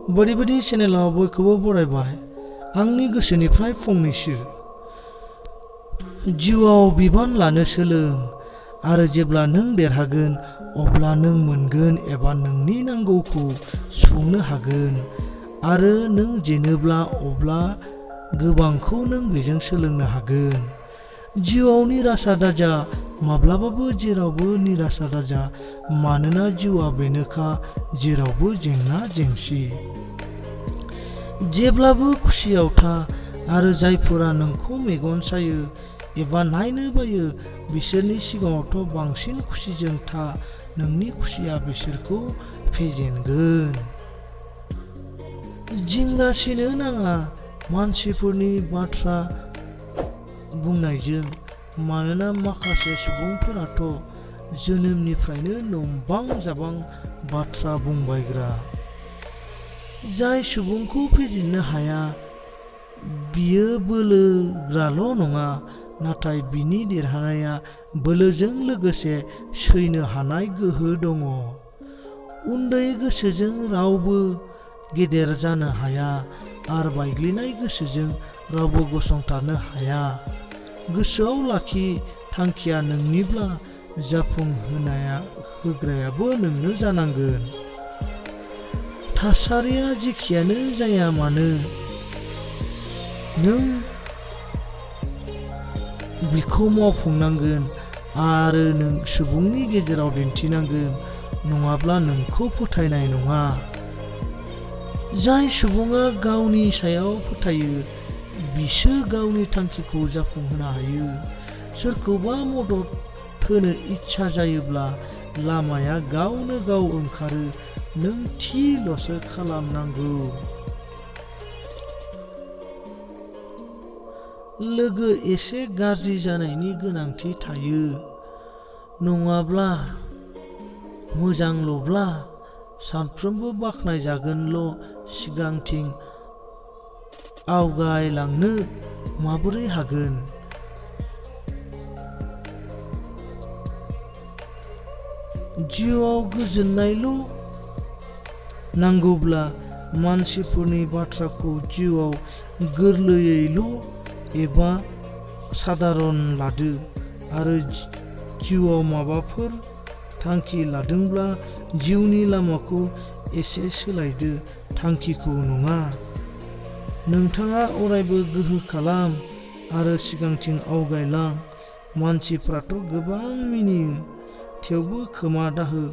बायदि बायदि चेनेलाव बयखौबो बरायबाय। आंनि गोसोनिफ्राय फंनैसो। जिउआव बिबान लानो सोलों आरो जेब्ला नों देरहागोन अब्ला नों मोनगोन एबा नोंनि नांगौखौ सुफुंनो हागोन आरो नों जेनोब्ला अब्ला गोबांखौ नों बेजों सोलोंनो हागोन। जिउआव निराशा दाजा, माब्लाबाबो जेरावबो निराशा दाजा, मानोना जिउआ बेनोखा जेरावबो जेंना जेंसि। जेब्लाबो खुसियाव था आरो जायफोरा नोंखौ मेगन सायो एबा नायनो बायो बिसोरनि सिगाङावथ' बांसिन खुसिजों था, नोंनि खुसिया बिसोरखौ फेजेनगोन। जिंगासिनो नाङा मानसिफोरनि बाथ्रा बुंनायजों, मानोना माखासे सुबुंफोराथ' जोनोमनिफ्रायनो नंबां जाबां बाथ्रा बुंबायग्रा। जाय सुबुंखौ फेजेननो हाया बियो बोलोग्राल' नङा, नाथाय बिनि देरहानाया बोलोजों लोगोसे सैनो हानाय गोहो दङ। उन्दै गोसोजों रावबो गेदेर जानो हाया आरो बायग्लिनाय गोसोजों रावबो गसंथानो हाया। गोसोआव लाखि, थांखिया नोंनिब्ला जाफुंहोग्रायाबो नोंनो जानांगोन। थासारिया जेखियानो जाया मानो नों बिखौ मावफुंनांगोन आरो नों सुबुंनि गेजेराव दिन्थिनांगोन, नङाब्ला नोंखौ फोथायनाय नङा। जाय सुबुङा गावनि सायाव फोथायो बिसो गावनि थांखिखौ जाफुंहोनो हायो। सोरखौबा मदद होनो इच्छा जायोब्ला लामाया गावनो गाव ओंखारो, नों थिल'सो खालामनांगौ। लोगो एसे गाज्रि जानायनि गोनांथि थायो, नङाब्ला मोजांल'ब्ला सानफ्रोमबो बाख्नायजागोनल'। सिगांथिं आवगायलांनो माबोरै हागोन? जिउआव गोजोननायल' नांगौब्ला मानसिफोरनि बाथ्राखौ जिउआव गोरलैयैल' एबा साधारन लादो आरो जिउआव माबाफोर थांखि लादोंब्ला जिउनि लामाखौ एसे सोलायदो, थांखिखौ नङा। नोंथाङा अरायबो गोहो खालाम आरो सिगांथिं आवगायलां। मानसिफ्राथ' गोबां मिनियो, थेवबो खोमा दाहो,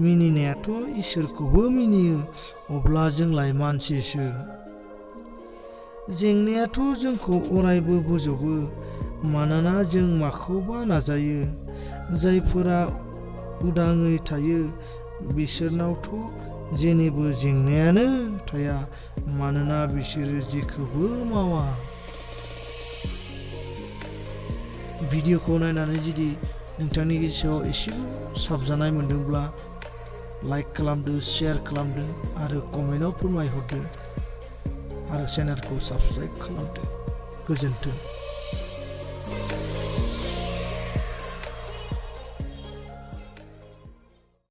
मिनिनायाथ' इसोरखौबो मिनियो, अब्ला जोंलाय मानसिसो। जेंनायाथ' जोंखौ अरायबो बोजबो, मानोना जों माखौबा नाजायो। जायफोरा उदाङै थायो बिसोरनावथ' जेनिबो जेंनायानो थाया, मानोना बिसोरो जेखौबो मावा। भिडिअखौ नायनानै जुदि नोंथांनि गोसोआव एसेबो साबजानाय मोनदोंब्ला लाइक खालामदो, शेयार खालामदो आरो कमेन्टआव फोरमायहरदो आरो चेनेलखौ साबस्क्राइब खालामदो। गोजोन्थों।